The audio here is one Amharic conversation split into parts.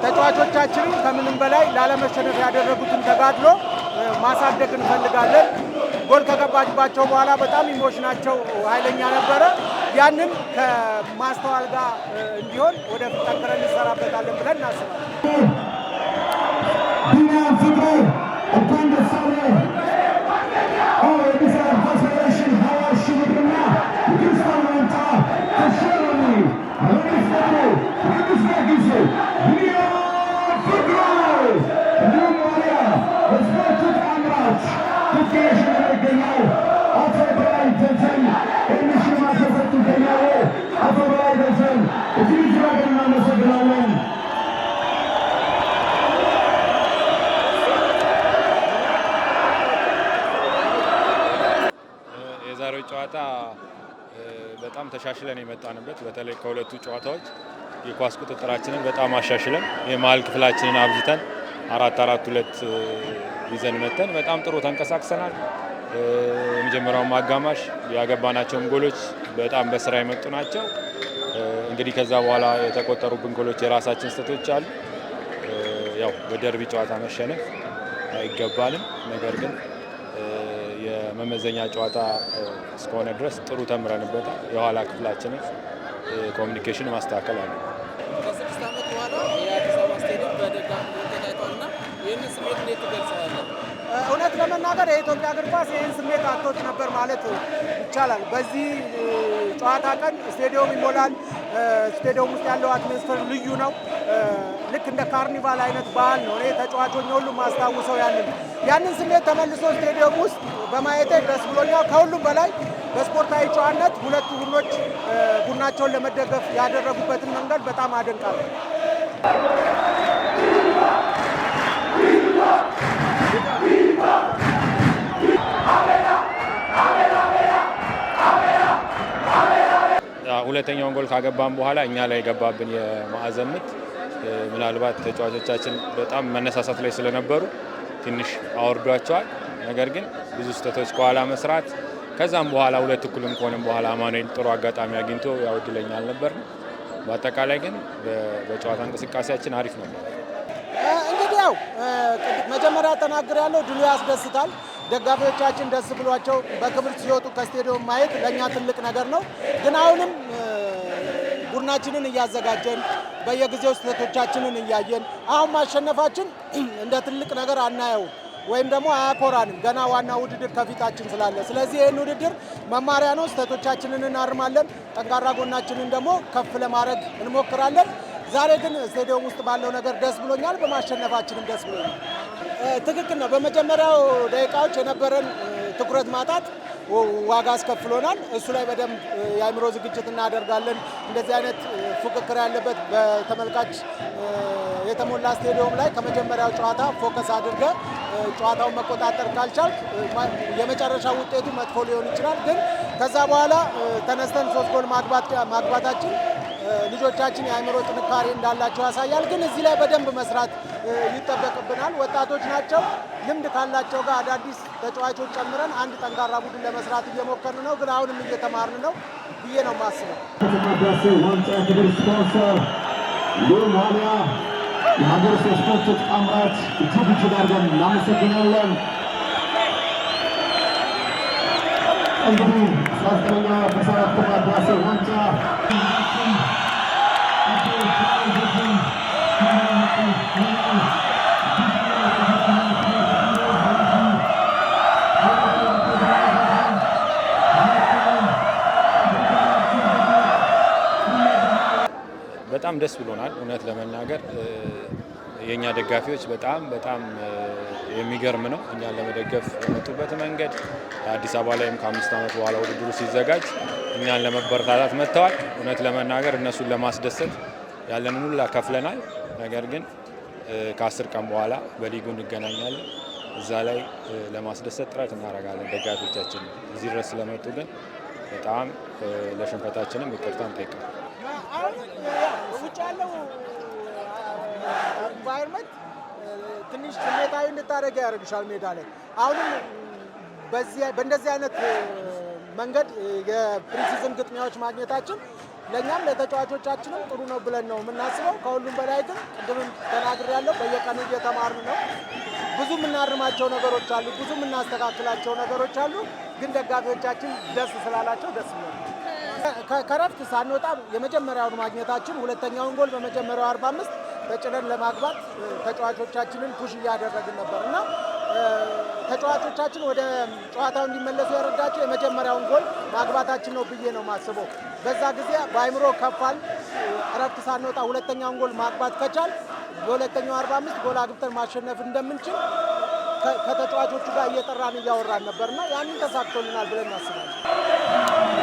ተጫዋቾቻችንን ከምንም በላይ ላለመሸነፍ ያደረጉትን ተጋድሎ ማሳደግ እንፈልጋለን። ጎል ከገባባቸው በኋላ በጣም emotion ኣቸው ኃይለኛ ነበረ። ያንን ከማስተዋል ጋር እንዲሆን ወደፊት ጠንክረን እንሰራበታለን ብለን እናስባለን። ቢኒያም ፍቅሩ፣ እንኳን ደስ አለህ። የአዲስ አበባ ፌዴሬሽን 20,000 ብርና የክሪስታል ዋንጫ ተሸላሚ ዮሐንስ ፍቅሩ፣ የቅዱስ ጊዮርጊስ ቢኒያም ፍቅሩ፣ እንዲሁም ዋሊያ በስፖርቱ አምራች ትጥቅ እየሸለመ ይገኛል። አቶ በላይ ደጀን ይህን ሽልማት እየሰጡ ይገኛሉ። አቶ በላይ ደጀን፣ እጅግ እጅግ አድርገን እናመሰግናለን። የዛሬው ጨዋታ በጣም ተሻሽለን የመጣንበት፣ በተለይ ከሁለቱ ጨዋታዎች የኳስ ቁጥጥራችንን በጣም አሻሽለን፣ የመሀል ክፍላችንን አብዝተን፣ 4-4-2 ይዘን መተን በጣም ጥሩ ተንቀሳቅሰናል። የመጀመሪያውን አጋማሽ ያገባናቸውን ጎሎች በጣም በስራ የመጡ ናቸው። እንግዲህ ከዛ በኋላ የተቆጠሩብን ጎሎች የራሳችን ስህተቶች አሉ። ያው በደርቢ ጨዋታ መሸነፍ አይገባንም። ነገር ግን የመመዘኛ ጨዋታ እስከሆነ ድረስ ጥሩ ተምረንበታል። የኋላ ክፍላችንን communication ማስተካከል አለ። ከ6 ዓመት በኋላ የአዲስ አበባ ስቴዲየም በደጋፊ ታይቷል እና ይህንን ስሜት እንዴት ትገልጸዋለህ? እውነት ለመናገር የኢትዮጵያ እግር ኳስ ይህን ስሜት አጥቶት ነበር ማለት ይቻላል። በዚህ ጨዋታ ቀን ስቴዲየም ይሞላል። ስቴዲየም ውስጥ ያለው atmosphere ልዩ ነው። ልክ እንደ ካርኒቫል አይነት ባህል ነው። እኔ ተጫዋች ሆኜ ሁሉ ማስታውሰው ያንን ስሜት ተመልሶ ስቴዲየም ውስጥ በማየቴ ደስ ብሎኛል። ከሁሉም በላይ በስፖርታዊ ጨዋነት ሁለቱ ቡድኖች ቡድናቸውን ለመደገፍ ያደረጉበትን መንገድ በጣም አደንቃለሁ። ሁለተኛውን ጎል ካገባን በኋላ እኛ ላይ የገባብን የማዕዘን ምት ምናልባት ተጫዋቾቻችን በጣም መነሳሳት ላይ ስለነበሩ ትንሽ አወርዷቸዋል። ነገር ግን ብዙ ስህተቶች ከኋላ መስራት፣ ከዛም በኋላ 2 እኩልም ከሆነም በኋላ አማኑኤል ጥሩ አጋጣሚ አግኝቶ ያው እድለኛ አልነበርንም። በአጠቃላይ ግን በጨዋታ እንቅስቃሴያችን አሪፍ ነበር። እንግዲህ ያው መጀመሪያ ተናግሬያለሁ፣ ድሉ ያስደስታል። ደጋፊዎቻችን ደስ ብሏቸው በክብር ሲወጡ ከስቴዲየም ማየት ለእኛ ትልቅ ነገር ነው። ግን አሁንም ቡድናችንን እያዘጋጀን፣ በየጊዜው ስህተቶቻችንን እያየን፣ አሁን ማሸነፋችን እንደ ትልቅ ነገር አናየውም ወይም ደግሞ አያኮራንም። ገና ዋና ውድድር ከፊታችን ስላለ፣ ስለዚህ ይህን ውድድር መማሪያ ነው። ስህተቶቻችንን እናርማለን፣ ጠንካራ ጎናችንን ደግሞ ከፍ ለማድረግ እንሞክራለን። ዛሬ ግን ስቴዲየም ውስጥ ባለው ነገር ደስ ብሎኛል፣ በማሸነፋችንም ደስ ብሎኛል። ትክክል ነው። በመጀመሪያው ደቂቃዎች የነበረን ትኩረት ማጣት ዋጋ አስከፍሎናል። እሱ ላይ በደንብ የአእምሮ ዝግጅት እናደርጋለን። እንደዚህ አይነት ፉክክር ያለበት፣ በተመልካች የተሞላ ስቴዲየም ላይ ከመጀመሪያው ጨዋታ focus አድርገህ ጨዋታውን መቆጣጠር ካልቻልክ የመጨረሻ ውጤቱ መጥፎ ሊሆን ይችላል። ግን ከዛ በኋላ ተነስተን ሶስት ጎል ማግባታችን ልጆቻችን የአእምሮ ጥንካሬ እንዳላቸው ያሳያል። ግን እዚህ ላይ በደንብ መስራት ይጠበቅብናል። ወጣቶች ናቸው። ልምድ ካላቸው ጋር አዳዲስ ተጫዋቾች ጨምረን አንድ ጠንካራ ቡድን ለመስራት እየሞከርን ነው። ግን አሁንም እየተማርን ነው ብዬ ነው የማስበው። ህዳሴ ዋንጫ ክብር ስፖንሰር እንዲሁም ዋሊያ የሀገር ውስጥ የስፖርት ትጥቅ አምራች እጅግ እጅግ አድርገን እናመሰግናለን። እንግዲህ 19ኛው አዲስ አበባ ከተማ ህዳሴ ዋንጫ። በጣም ደስ ብሎናል። እውነት ለመናገር የእኛ ደጋፊዎች በጣም በጣም የሚገርም ነው። እኛን ለመደገፍ የመጡበት መንገድ፣ አዲስ አበባ ላይም ከ5 ዓመት በኋላ ውድድሩ ሲዘጋጅ እኛን ለመበረታታት መጥተዋል። እውነት ለመናገር እነሱን ለማስደሰት ያለንን ሁላ ከፍለናል። ነገር ግን ከ10 ቀን በኋላ በሊጉ እንገናኛለን። እዛ ላይ ለማስደሰት ጥረት እናደርጋለን። ደጋፊዎቻችን እዚህ ድረስ ስለመጡ ግን በጣም ለሽንፈታችንም ይቅርታ እንጠይቃለን። አሁን ውጭ ያለው environment ትንሽ ስሜታዊ እንድታደርግ ያደርግሻል ሜዳ ላይ። አሁንም በእንደዚህ አይነት መንገድ የ pre-season ግጥሚያዎች ማግኘታችን ለእኛም ለተጫዋቾቻችንም ጥሩ ነው ብለን ነው የምናስበው። ከሁሉም በላይ ግን ቅድምም ተናግሬያለሁ፣ በየቀኑ እየተማርን ነው። ብዙ የምናርማቸው ነገሮች አሉ፣ ብዙ የምናስተካክላቸው ነገሮች አሉ። ግን ደጋፊዎቻችን ደስ ስላላቸው ደስ ብሎናል። ከረፍት ሳንወጣ የመጀመሪያውን ማግኘታችን፣ ሁለተኛውን ጎል በመጀመሪያው 45 ተጭነን ለማግባት ተጫዋቾቻችንን push እያደረግን ነበር እና ተጫዋቾቻችን ወደ ጨዋታው እንዲመለሱ የረዳቸው የመጀመሪያውን ጎል ማግባታችን ነው ብዬ ነው የማስበው። በዛ ጊዜ በአይምሮ ከፋል። እረፍት ሳንወጣ ሁለተኛውን ጎል ማግባት ከቻል በሁለተኛው 45 ጎል አግብተን ማሸነፍ እንደምንችል ከተጫዋቾቹ ጋር እየጠራን እያወራን ነበርና ያንን ተሳክቶልናል ብለን እናስባለን።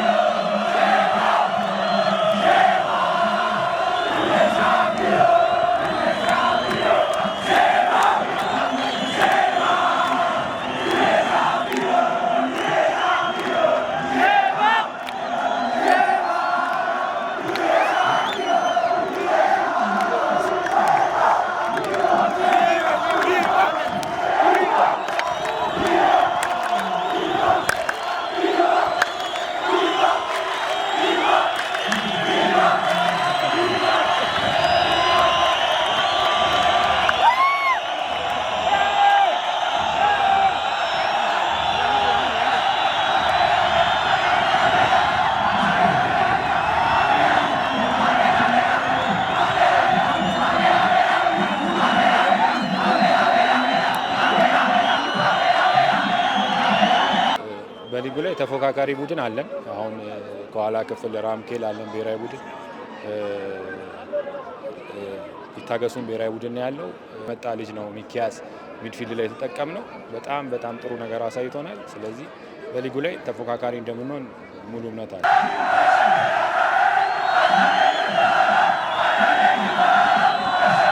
በሊጉ ላይ ተፎካካሪ ቡድን አለን። አሁን ከኋላ ክፍል ራምኬል አለን፣ ብሔራዊ ቡድን ይታገሱን ብሔራዊ ቡድን ነው ያለው። መጣ ልጅ ነው ሚኪያስ midfield ላይ የተጠቀም ነው። በጣም በጣም ጥሩ ነገር አሳይቶናል። ስለዚህ በሊጉ ላይ ተፎካካሪ እንደምንሆን ሙሉ እምነት አለ።